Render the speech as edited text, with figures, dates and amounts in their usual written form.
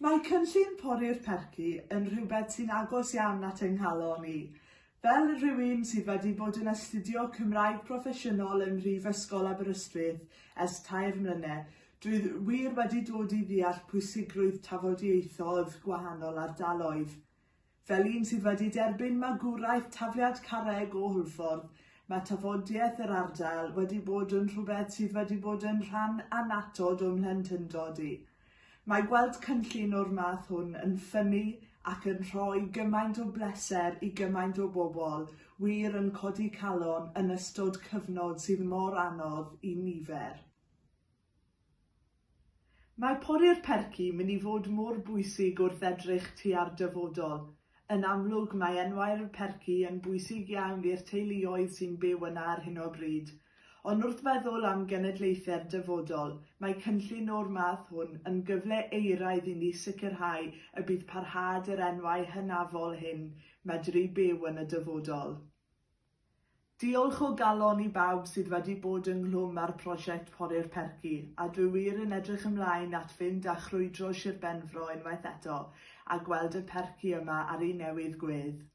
Mae cynllun pori'r percy yn rhywbeth sy'n agos iawn at yng nghalon i. Fel rhywun sydd wedi bod yn astudio Cymraeg proffesiynol ym Mhrifysgol Aberystwyth ers tair mlynedd, dwi wir wedi dod i ddeall pwysigrwydd tafodieithoedd gwahanol ardaloedd. Fel un sydd wedi derbyn magwraeth tafliad carreg o Hwlffordd, mae tafodiaeth yr ardal wedi bod yn rhywbeth sydd wedi bod yn rhan annatod o'm mhlentyndod i. Mae gweld cynllun o'r math hwn yn ffynnu ac yn rhoi gymaint o bleser i gymaint o bobl wir yn codi calon yn ystod cyfnod sydd mor anodd i nifer. Mae pori'r percy mynd i fod mor bwysig wrth edrych tua'r dyfodol. Yn amlwg mae enwau'r percy yn bwysig iawn i'r teuluoedd sy'n byw yna ar hyn o bryd. Ond wrth feddwl am genedlaethau'r dyfodol, mae cynllun o'r math hwn yn gyfle euraidd i ni sicrhau y bydd parhad yr enwau hynafol hyn medru byw yn y dyfodol. Diolch o galon i bawb sydd wedi bod ynghlwm â'r prosiect Pori'r Percy, a dwi wir yn edrych ymlaen at fynd a chrwydro Sir Benfro unwaith eto a gweld y percy yma ar ei newydd gwedd.